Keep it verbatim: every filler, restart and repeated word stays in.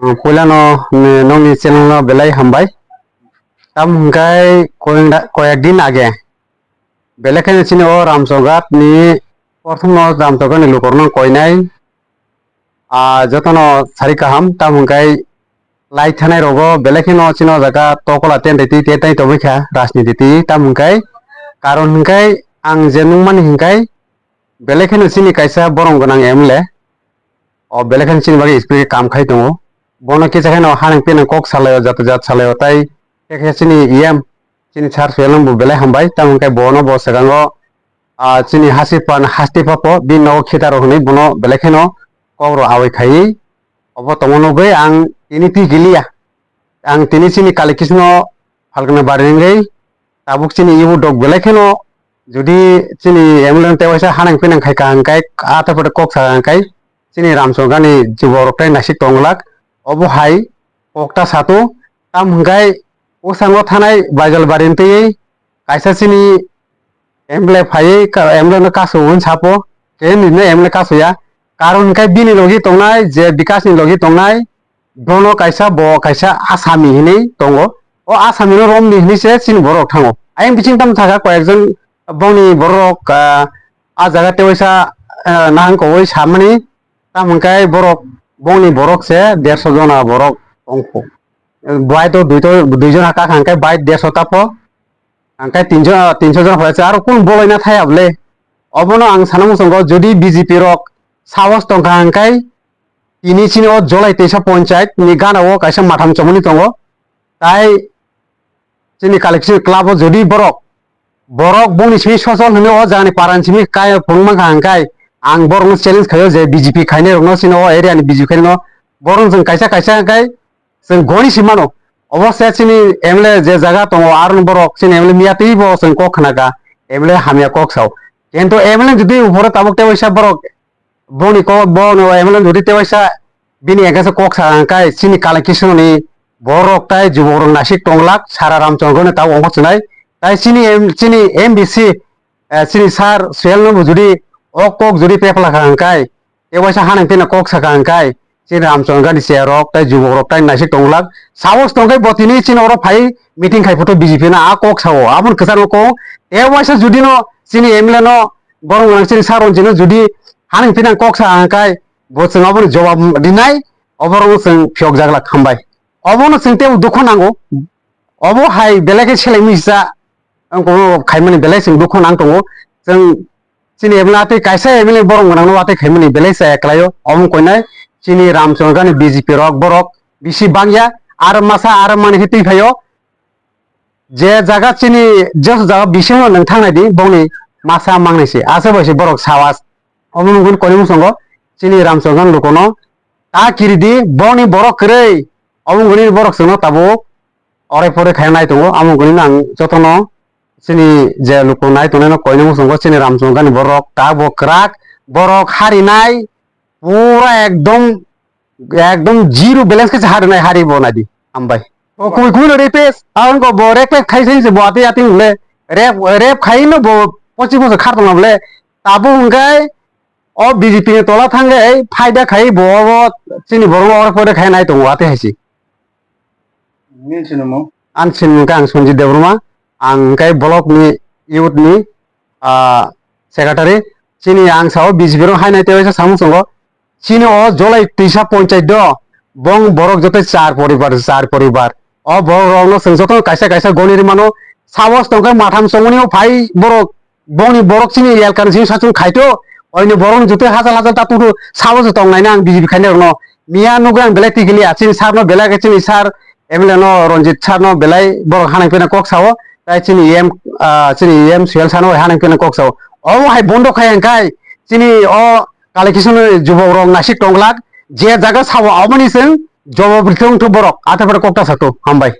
Ang puilano, mm, nokni channel no belai hambai. Tamo hwnkhe koyeng da-, koyek din age belai kheno chini o Ramchorghat ni prothom no Ramchorghat ni lukurok no koinai, ah, jotono sari kaham, tamo hwnkhe lai thanai rogo belai kheno chini o jaga tokola tentai twi tentai tongwi kha rajniti twi, tamo hwnkhe karon hwnkhe ang je nukmani hwnkhe belai kheno chini kaisa borom gwnang M L A, o belai kheno chini bagwi speed khe kam khai tongo. Bono kisa kheno hanang pinang kok salaio, jat jat salaio, tai khe khe chini E M, chini sir Soyal no bo belai hambai, tamo hwnkhe bono bo swkango, ah, chini hasipan hasti papo bini nogo khitaro hwnwi bono belai kheno kok rok awi khaiwi obo tongma nugwi ang tini twi giliya. Ang tini chini kali kisno phalkna bari wngwi tabuk chini ibu dok belai kheno jodi chini M L A no tewaisa hanang pinang khai ka hwnkhe, ah, ta pore kok sa hwnkhe chini Ramchorghat ni juborok tai naisik tonglak. Obo hai kok ta sato, tam hwnkhe o sango thanai Baijalbari ni twi kaisa chini M L A phaiwi ka-, M L A no kasu hwn sapo, khe nini M L A kasuya. Karon hwnkhe bini logi tongnai, je Bikash ni logi tongnai, bono kaisa, bo kaisa Asami hinwi tongo. O Asami no romni hinwi se chini borok thango. Ayang bising tamo thaka koyekjon bongni borok, ah, ah jaga tewaisa, ah, nahang kowoi samani, tam hwnkhe borok bongni borok se derso jona borok tongkho. Bai to duito, duijon haka hwnkhe bai derso tapo. Hwnkhe tinjo, tinso jon phai se aro kun bolai na thaya bole. Obono ang sana muchungo jodi B J P rok sahos tongkha hwnkhe tini chini o Jolai teisa ponchayat ni gana o kaisa matham chomoni tongo. Tai chini collection club o jodi borok, borok bongni simi sosol hwnwi o jagani parani simi kaya phunuk mankha hwnkhe ang borokno challenge khaio je B J P khainai rokno chini o area ni B J P khainai no borok chwng kaisa kaisa hwnkhe chwng goni si mano. Obo se chini M L A je jaga tongo, aro borok chini M L A miya twi bo chwng kok khna ka, M L A hamya kok sao. Kintu M L A jodi uphoro tabuk tei waisa borok boni kok, bono M L A jodi tei waisa bini against kok sa hwnkhe chini kala kisuni borok tai jubok rok nasik tonglak, sara Ramchandra ni tabuk ongkhor chinai. Tai chini M-, chini M D C, eh, chini sir Soyal no bo jodi o kok jodi pepla kha hwnkhe, tei waisa hanang pina kok saka hwnkhe, chini Ramchandra ni chair rok tai jubok rok tai naisik tonglak. Sahos tongkhe bo tini chini oro phai meeting khai photo B J P no a kok sao. Aboni kwcharo kok tei waisa jodi no chini M L A no borok gwnang chini sir Ranjit no jodi hanang pina kok sa hwnkhe bo chwng aboni jawab rinai, oborok no chwng phiyok jaglak hambai. Obono chwng tei dukho nango. Obo hai belai khe seleng misa, ang kono khaimani belai chwng dukho nang tongo. Chwng chini M L A tei kaisa M L A borok gwnang no watwi khaimani belai chaya kwlaio. Omo koinai chini Ramchandra ni B J P rok borok bisi bangya, aro masa aro mani khe twi phaio. Je jaga chini jes jaga bisingo nwng thangnai di bongni masa mangnai se. Asa bai se borok sawas. Omo nungkun koni muchungo chini Ramchandra ni lukono ta kiri di bongni borok kwrwi. Omo nungkuni borok chwngno tabuk orai porai khaina nai tongo. Amo gwnino ang jotono chini je luku nai tongnai no koino muchungo chini Ramchandra ni borok ta bo kwrak borok harinai pura ekdom, ekdom zero balance khe harinai hari bo nai di hambai. O kui kui no repes ang ko bo repes khai sai se bo ati ati le rep rep khai no bo pochi pochi khar tong le tabu hwnkai o B J P ni tola thangkhe phaida khai bo obo chini borok no orai porai khai nai tongo ati hai se. Nini sinimung? Ani sinimung khe ang Sanjit Debbarma, ang khe block ni youth ni, ah, secretary. Chini ang sao B J P rok hainai tei waisa samung tongo. Chini o Jolai twisa ponchayat do, bong borok joto char poribar, char poribar. O borok rok no chwng joto kaisa kaisa goni ri mano, sahos tongkhe matham chongmani o phai borok. Bongni borok chini elkani simi sachung khaito, oini borok ni jotoi hachal hachal ta tutu sabo se tong naina ang B J P khainai rokno. Miya nugwi ang belai tikili a chini sir no belai khe chini sir M L A no Ranjit sir no belai borok hanang pina kok sao, tai chini E M, ah, chini E M Soyal sir no hanang pina kok sao. Obo hai bondo khai ang khai chini o kali kisuni jubok rok nasik tonglak je jaga sao aboni chwng jawab rithung thu borok ate pore kok ta sato hambai.